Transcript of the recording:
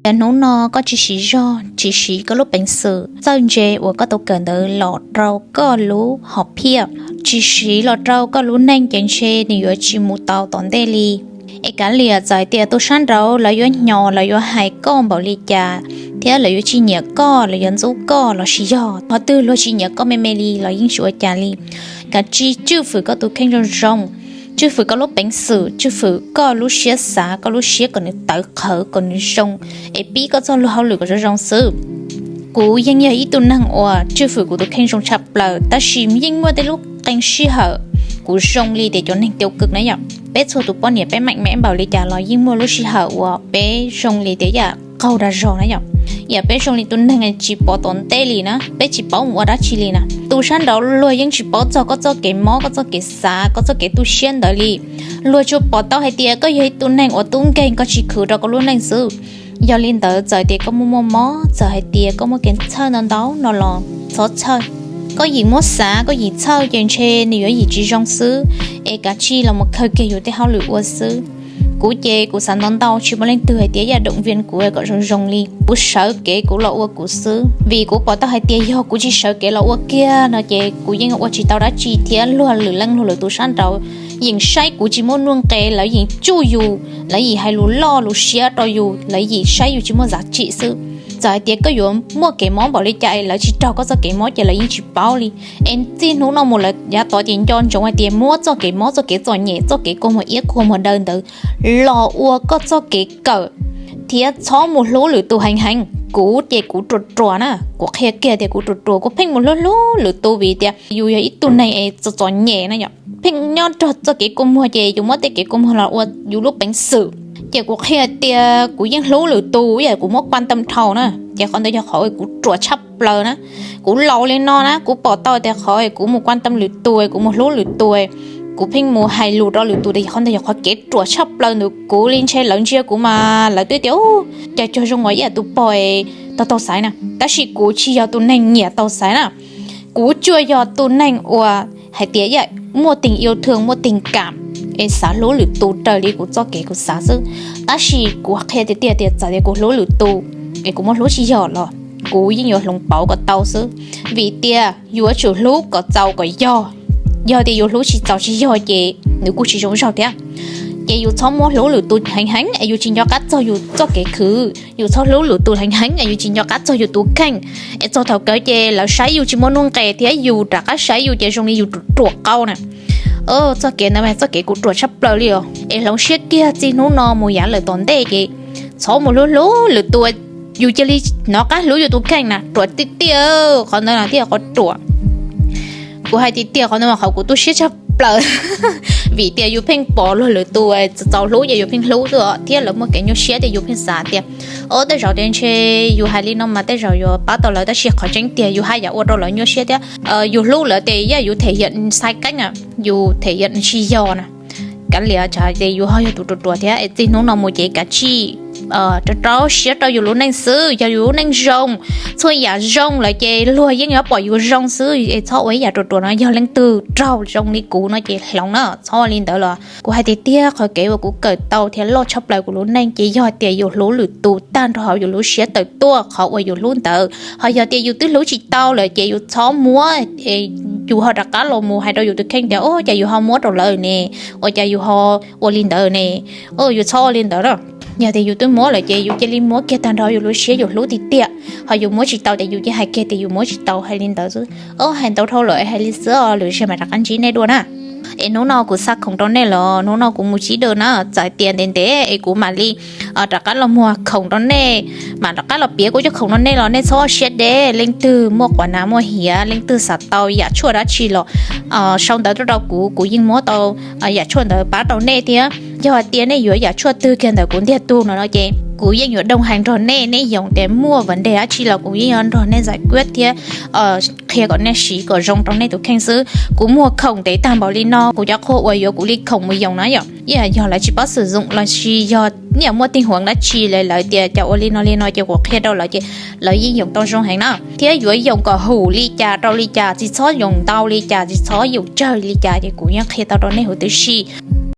Yog hnub no koj tsis siv zog, tsis siv koj lub peev xwm txawj ntse uas koj tau kawm ntawd los rau koj lub hom phiaj, tsis siv los rau koj lub neej ces ntshe nws yuav tsis mus tau tom ntej li. Es kav liam, txawm hais tias tus sab nraud lawv yuav hnyos, lawv yuav hais koj npaum li cas, thiab lawv yuav tsis nyiam koj, lawv yuav ntxub koj los sis yog qhov twg luag tsis nyiam koj me me li los yeej tsis ua cas li. Kav tsij tswj fwm koj tus kheej zoo zoo, tswj fwm koj lub peev xwm, tswj fwm koj lub siab xav, koj lub siab kom nws tawv qhawv, kom nws zoo, es pib koj txoj luag hauj lwm kom zoo zoo xwb. Kuv yeej yog ib tug neeg uas tswj fwm kuv tus kheej zoo tshaj plaws, tab sis yeej muaj tej lub qee sij hawm kuv zoo li tias cov neeg tiêu cực na yom. Peb txhua tus poj niam peb meem mev npaum li cas los yeej muaj lub sij hawm uas peb zoo li tias yam qaug dag zog na yom. Yam peb zoo li tus neeg tsis pom tom ntej li na, peb tsis paub mus ua dab tsi li na. Tus sab nraud luag yeej tsis paub txog koj txoj kev mob, koj txoj kev xav, koj txoj kev tu siab ntawd li. Luag tsuas pom tau hais tias koj yog ib tug neeg uas tub nkeeg, koj tsis khwv rau koj lub neej xwb. Yog li ntawd, txawm tias koj muaj muaj mob, txawm hais tias koj muaj kev txhawj ntau ntau no los txhob txhawj. Koj yim muab xav, koj yim txhawj ces ntshe nws yuav yim tsis zoo xwb. Es kav tsij los mus khaws kiag yus tej hauj lwm ua xwb. Kuv ces kuv xav ntau ntau, tsis muaj leej twg hais tias yam động viên kuv kom zoo zoo li. Kuv sawv kev kuv los ua kuv xwb, vim kuv pom tau hais tias yog kuv tsis sawv kev los ua kiag no ces kuv yeej ua tsis tau dab tsi thiab luag lwm leej luag lwm tus sab nraud yeej saib kuv tsis muaj nuj nqes, lawv yeej tsuj yus, lawv yeej hais lus loj lus siab rau yus, lawv yeej saib yus tsis muaj giá trị xwb. Txawm hais tias koj yuav muaj kev mob npaum li cas es lawv tsis raug koj txoj kev mob ces lawv yeej tsis paub li. Es txij hnub no mus lawv yav tod ces nco ntsoov hais tias muab txoj kev mob, txoj kev txom nyem, txoj kev kua muag iab kua muag daw ntawd los ua koj txoj kev kawm, thiab txhob mus hlub lwm tus heev heev. Kuv ces kuv ruam ruam na, kuv qhia kiag tias kuv ruam ruam, kuv pheej mus hlub hlub lwm tus vim tias yus yog ib tug neeg es txom txom nyem na yom. Pheej nyob nrog txoj kev kua muag ces yus muab tej kev kua muag los ua yus lub peev xwm. Ces kuv qhia tias kuv yeej hlub lwm tus, yam kuv muab quan tâm dhau na, ces qhov ntawd yog qhov kuv ruam tshaj plaws na. Kuv laus li no na, kuv pom tau tias qhov kuv mus quan tâm lwm tus, kuv mus hlub lwm tus, kuv pheej mus hais lus rau lwm tus, qhov ntawd yog qhov kev ruam tshaj plaws ntawm kuv li. Ntshe lawv ntsia kuv mas lawv twb tias, Ub, cas cog zoo ua ib yam tus pog tau tau xaiv na. Tab sis kuv tsis yog tus neeg nyiam tau xaiv na. Kuv tsuas yog tus neeg uas hais tias yam muaj tình yêu thương, muaj tình cảm, es xav hlub lwm tus raws li kuv txoj kev kuv xav xwb. Tab sis kuv qhia tiag tiag tias txawm tias kuv hlub lwm tus, es kuv muaj hlub tsis yog los kuv yeej yuav hloov pauv kom tau xwb. Vim tias yuav tsum hlub kom txaus kom yog. Yog tias yus hlub tsis txaus tsis yog ces nws kuj tsis zoo zaug thiab. Ces yus txhob muab hlub lwm tus heev heev es yus tsis nco qab txog yus txoj kev khwv. Yus txhob hlub lwm tus heev heev es yus tsis nco qab txog yus tus kheej. Es txog thaum kawg ces lawv saib yus tsis muaj nuj nqes thiab yus rov qab saib yus ces zoo li yus ruam qau na. Txoj kev ntawd mas txoj kev kuv ruam tshaj plaws li os. Es hloov siab kiag, txij hnub no mus yav lawm tom ntej ces txhob mus hlub hlub lwm tus, yus cia li hnov qab hlub yus tus kheej na. Ruam tiag tiag, qhov ntawd na thiaj qhov ruam. Kuv hais tiag tiag, qhov ntawd mas qhov kuv tu siab tshaj plaws. Vim tias yus pheej pom luag lwm tus txaus hlub ces yus pheej hlub xwb os, thiab lawv muaj kev nyuaj siab ces yus pheej xav tias, o, tej zaum tias ntshe yus hais li no mas tej zaum yuav pab tau lawv, tab sis qhov tseeb tiag yus haj yam ua rau lawv nyuaj siab thiab. Yus hlub lawv ces yam yus thể hiện sai cách na, yus thể hiện tsis yog na. Kav liam, ces yus ho yog tus ruam ruam thiab. Es txij hnub no mus ces kav tsij rau rau siab rau yus lub neej xwb. Yog yus lub neej zoo, txhua yam zoo lawm ces luag yeej yuav pom yus zoo xwb. Es txhob ua ib yam ruam ruam no. Yog leej twg raug zoo li kuv no ces hloov na, txhob ua li ntawd los. Kuv hais tiag tiag, qhov kev uas kuv kawm tau thiab loj tshaj plaws kuv lub neej ces yog tias yus hlub lwm tus tag nrho hauv yus lub siab tawm tuaj qhov uas yus hlub ntawd. Ho yog tias yus twb hlub tsis tau lawm ces yus txhob muab, yus ho rov qab los mus hais rau yus tus kheej tias, o, cas yus ho muab rau lawv ne, ua cas yus ho ua li ntawd ne. Yus txhob ua li ntawd na. Yog tias yus twb muab lawm ces yus cia li muab kiag tag nrho yus lub siab yus hlub tiag tiag. Ho yus muab tsis tau ces yus cia hais kiag tias yus muab tsis tau, hais li ntawd xwb. O, hais ntau dhau lawm es hais li xwb os, lwm zaug mam rov qab ntsib nej dua na. Es hnub no kuv xa khoom rau nej los hnub no kuv mus sib dawm na, txawm tias ntev ntev es kuv mam li rov qab los muag khoom rau nej, mam rov qab los piav kuv cov khoom rau nej los nej txhob siab deb. Leej twg muaj quav nav muaj hiav, leej twg xav tau yam tshuaj dab tsi los sau ntawv tuaj rau kuv, kuv yeej muab tau yam tshuaj ntawd pab rau nej thiab. Yog hais tias nej yuav yam tshuaj twg kiag ntawm kuv ntiag tug no no ces kuv yeej yuav đồng hành nrog nej, nej yoos tias muaj vấn đề dab tsi los kuv yeej yuav nrog nej giải quyết thiab qhia kom nej siv kom zoo rau nej tus kheej xwb. Kuv muag khoom ntev tag npaum li no, kuv cov qhua uas yuav kuv li khoom mus yoos na yom, ib yam yog lawv tsis paub sử dụng los sis yog ib yam muaj tình huống dab tsi lawv tias cas ua li no li no ces kuv qhia rau lawv ces lawv yeej yoos tau zoo heev na. Thiab yuav yoos kom hum li cas rau li cas, tsis txhob yoos ntau li cas, tsis txhob yoos tsawg li cas ces kuv yeej qhia tau rau nej huv tib si.